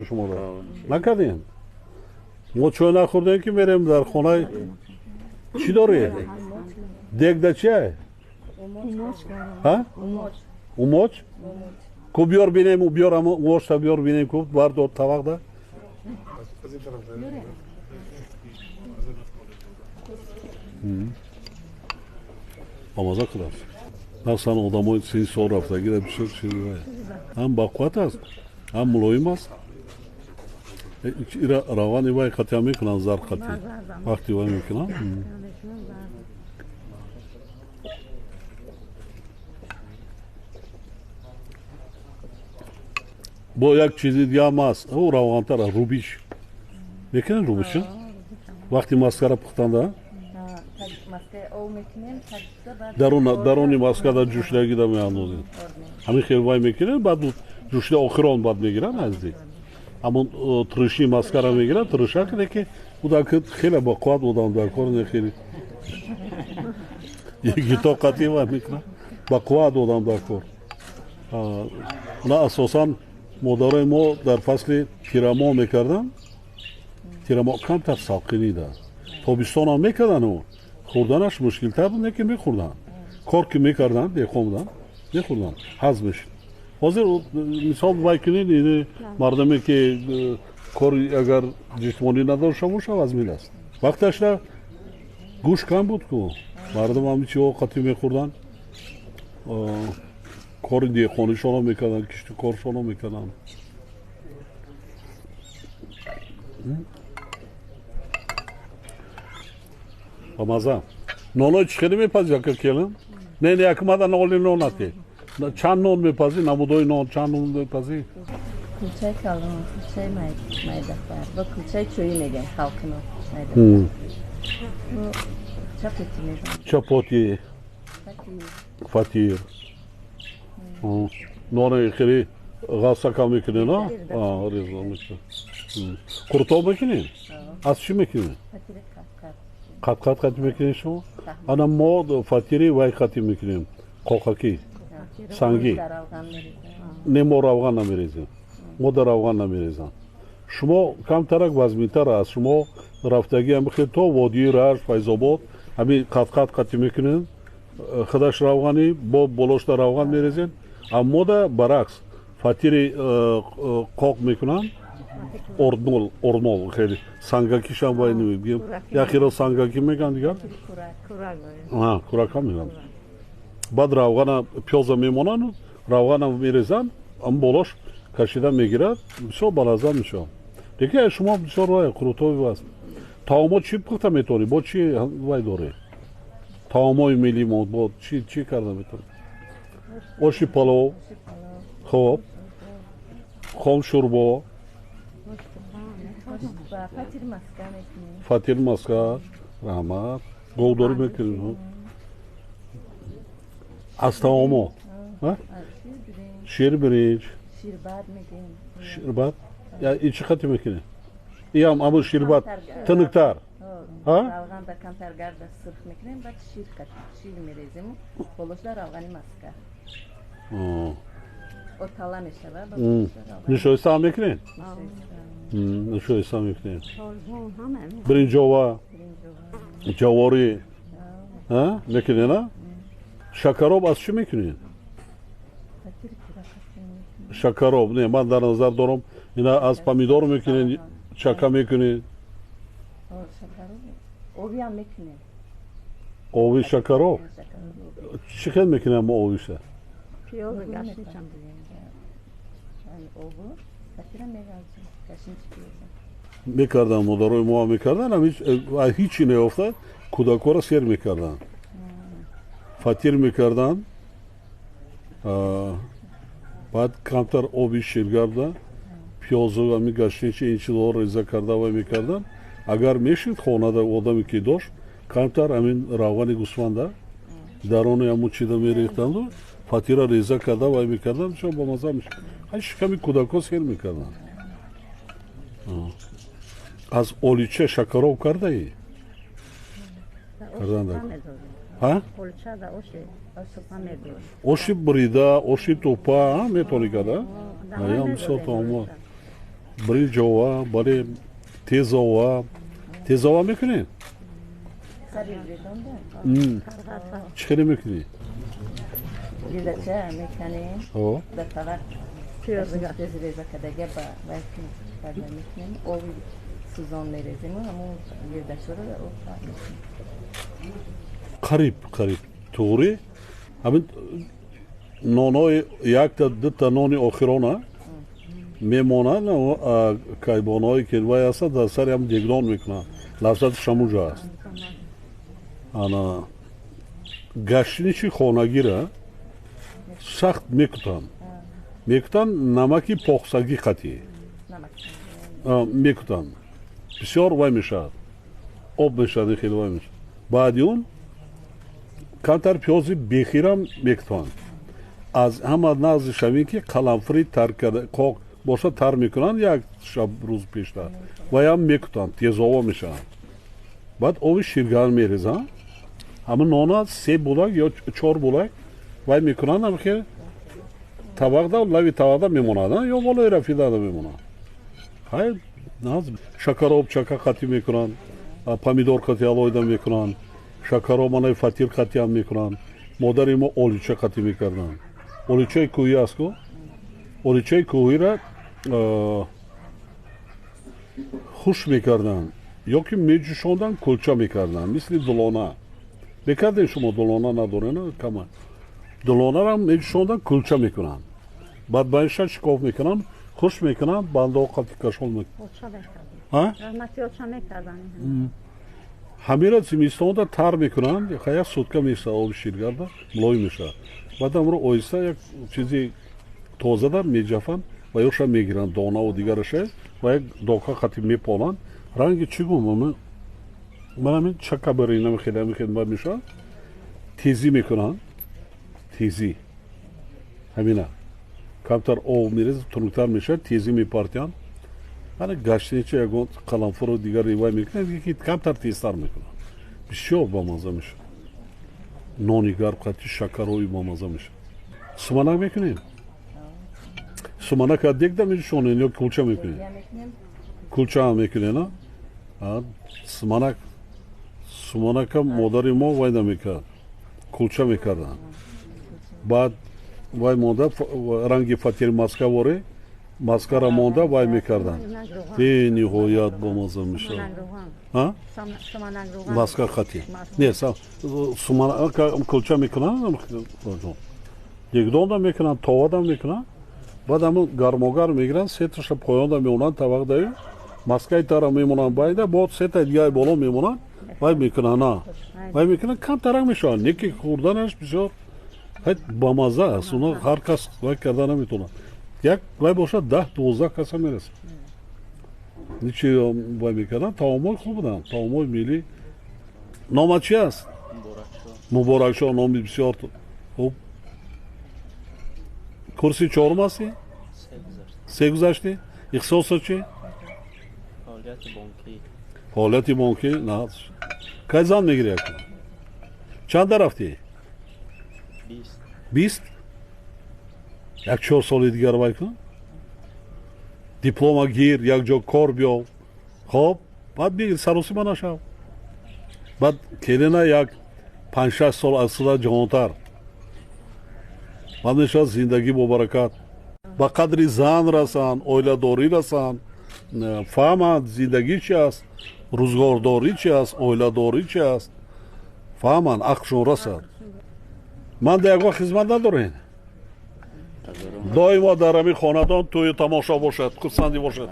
Шуморо накардем, мо чой нахӯрдем, ки мерем дар хона. Чӣ дорӣ? Дегда чия? Умоч ку, биёр бинем. Биёр, умочта биёр бинем ку, бардор тавақда. Бамаза кудааст. Махсусан одамои сини сол рафтагира бисёр чизи ҳам бақувват аст, ҳам мулоим аст. Ира равғани вай қатиам мекунанд, зар қати вақти вай мекунанд. Бо як чизи дигаам аст, ӯ равғантар, рубиш мекунед? Рубиш вақти маскара пухтанда даруни маскада ҷӯшидагида меандозед, ҳамин хел вай мекунед, баъд ҷӯшида охирон баъд мегиранд наздик ҳамон туруши маскара мегирад, турушак ки уда хеле бо қувват одам дар кор не, хеле гитоқати вай мекунад, ба қувват одам дар кор. На, асосан модарои мо дар фасли тирамоҳ мекарданд. Тирамоҳ камтар салқинӣ да, тобистонам мекардану хӯрданаш мушкилтар буд, лекин мехӯрданд. Кор ки мекарданд, деҳқон буданд, мехӯрданд, ҳазм мешуд. Ҳозир мисол вай кунед, мардуме ки э, кори агар ҷисмонӣ надошта боша, вазмин аст. Вақташра гӯшт кам буд ку, мардум ҳами чиҳо қатӣ мехӯрданд, кори деҳқонишонро мекарданд, кишту коршонро мекарданд. Ба маза. Нонои чӣ хеле мепазӣ, ака келин? Не, не, якмада ноли нонате. Чанд нон мепазӣ? Намудои нон чанд нон мепазӣ? Кулчаи калон, кулчаи майдахбар ва кулчаи чӯӣ мегӯям халқино. Чапоти мегӯям. Чапоти, фатир, нони хеле ғафсака мекунед, реза мекунед. Қуртоб мекунед? Аз чӣ мекунед? Қатқат қатӣ мекунед шумо? Ана мо фатири вай қатӣ мекунем, қоқакӣ, сангӣ. Не, мо равған намерезем, мо дар равған намерезам. Шумо камтарак вазминтар аст. Шумо рафтагиам бихел то водии Рашт, Файзобод, ҳамин қатқат қатӣ мекунед, худаш равғанӣ, бо болошта равған мерезем. Аммо да баръакс, фатири қоқ мекунанд, ордмол, ормол, хеле сангакишам вай намегӯем, яхеро сангакӣ мегӯянд, дигар курака мегӯянд. Баъд равғана пиёза мемонанд, равғана мерезанд, ам болош кашида мегирад, бисёр балаззат мешавад. Лекин шумо бисёр вай қурутоби аст. Таомҳо чӣ пухта метавонӣ? Бо чӣ вай дорӣ? Таомҳои миллии мо бо чӣ чӣ карда метавонӣ? Оши палов, хоб, хом шӯрбо, фатир маска. Раҳмат. Говдорӣ мекунед? Аз таомо шир биринҷ, ширбат и чӣ қати мекунед? Иам ҳамун ширбат тунуктар. Равғанда камтар гарда сурх мекунем, баъд шир шир мерезему, болошда равғани маска. Отала мешавад. Нишоиста ҳам мекунед? Нишоиста мекунед. Биринҷова, ҷаворӣ мекунед? Шакароб аз чӣ мекунед? Шакароб не, ман дар назар дорам, ина аз помидор мекунед, чака мекунед? Овиам мекунем. Ови шакароб чӣ хел мекунем мо овиша? Пиёзу гашничам. Обу сафира меғалчем, гашничи, пиёза. Мекарданд, модарои мо мекарданд, ҳичи неёфта кӯдакҳоро сер мекарданд, фатир мекарданд, баъд камтар оби ширгарда, пиёзу, ами гашничи, ин чизҳоро реза карда вай мекарданд. Агар мешид, хонада одаме ки дошт, камтар ҳамин равғани гӯсфанда дарони ҳамун чида мерехтанду фатира реза карда вай мекарданд, бисёр бомаза мешуд. Ҳай, шиками кӯдакҳо сер мекарданд. Аз олича шакароб кардаӣ? Кардан, оши бурида, оши тӯпа метавонӣ карда? Ям бисёр таомо. Биринҷова, бале, тезова. Тезова мекунед? Чӣ хеле мекунӣ? Гилдача мекунем. Дар тавақ пиёз реза кардага ба вай карда мекунем. Оби сӯзон мерезему ҳамун гирдачаро дар об мекунем. Қариб қариб туғри ҳамин нонои якта дута нони охирона мемонад, кайбоное ки вай аста, дар сари ҳам дегдон мекунанд, лаззаташ ҳамунҷо аст. Ана гаштиниши хонагира сахт мекутанд, мекутанд, намаки похсагӣ қатӣ мекутанд, бисёр вай мешавад, об мешавад, хеле вай мешавад. Баъди он камтар пиёзи бехирам мекутанд. Аз ҳама нағзи шавин ки қаламфури тар карда қоқ боша, тар мекунанд як шаб рӯз пештар, ваям мекутанд, тезова мешаванд. Баъд оби ширгарм мерезанд, ҳамин нона се булак ё чор булак вай мекунанд, ҳамхел табақда, лави табақда мемонад ё болои рафидада мемонад. Хай, шакароб чака қатӣ мекунанд, помидор қатӣ алоҳида мекунанд, шакароб манаи фатир қатиам мекунанд. Модари мо олича қатӣ мекарданд. Оличаи кӯҳӣ аст ку, оличаи кӯҳира хуш мекарданд ё ки меҷӯшонданд, кулча мекарданд, мисли дулона мекардем. Шумо дулона надорен? Кама дулонарам меҷӯшонданд, кулча мекунанд, баъд байниша шикоф мекунанд, хуш мекунанд, бандо қати кашол. Ҳамира зимистонда тар мекунанд, як сутка мешавад, оби ширгарда мулоим мешавад. Баъд амро оҳиста як чизи тозада меҷафанд ва ёша мегиранд, донаву дигараша, ва як дока қати меполанд. Ранги чӣ гум, ман ҳамин чака баринам, хеле хеле мешавад. Тезӣ мекунанд, тезӣ ҳамина камтар об мерезад, тунуктар мешавад, тезӣ мепартиянд. Ана гаштинича ягон қаламфуру дигар вай мекунанд, ки камтар тезтар мекунанд, бисёр бамаза мешавад. Нони гарм қати шакарои бамаза мешавад. Суманак мекунем? Суманак дегда меҷӯшонед ё кулча мекунед? Кулчаам мекунед. Суманак, суманака модари мо вай намекард, кулча мекарданд. Баъд вай монда, ранги фатири маска воре, маскара монда вай мекарданд, бениҳоят бомаза мешавад. Маска қати не, кулча мекунанд, дегдонда мекунанд, товада мекунанд. Баъд ҳамн гармогарм мегиранд, сеташа поёнда мемонанд тавақдаю, маскаи тара мемонанд, байда бо сетаи дигаи боло мемонанд, вай мекунанд, на вай мекунанд, камтарак мешаванд, не ки хӯрданаш бисёр бамаза аст. Уна ҳар кас вай карда наметавонад. Як вай бошад, 10-12 каса мерасад. Ничи вай мекарданд, таомҳои хуб буданд, таомҳои миллӣ. Номат чи аст? Муборакшо. Номи бисёр хуб. Курси чорум ҳастӣ? Се гузаштӣ. Ихтисосат чи? Фаъолияти бонкӣ. Кай зан мегирӣ? Ака, чанда рафтӣ? 20. Як 4 соли дигар вай кун, диплома гир, як ҷо кор биёв, хоб, баъд бигир, саросима нашав. Баъд келина як 5-6 сол аз суда ҷавонтар, баъд мешавад зиндагӣ бо баракат. Ба қадри зан расанд, оиладорӣ расанд, фаҳманд зиндагӣ чи аст, рӯзгордорӣ чи аст, оиладорӣ чи аст, фаҳманд, ақлшон расад. Ман да ягон хизмат надорем. Доимо дар ҳамин хонадон тӯю тамошо бошад, хурсандӣ бошад.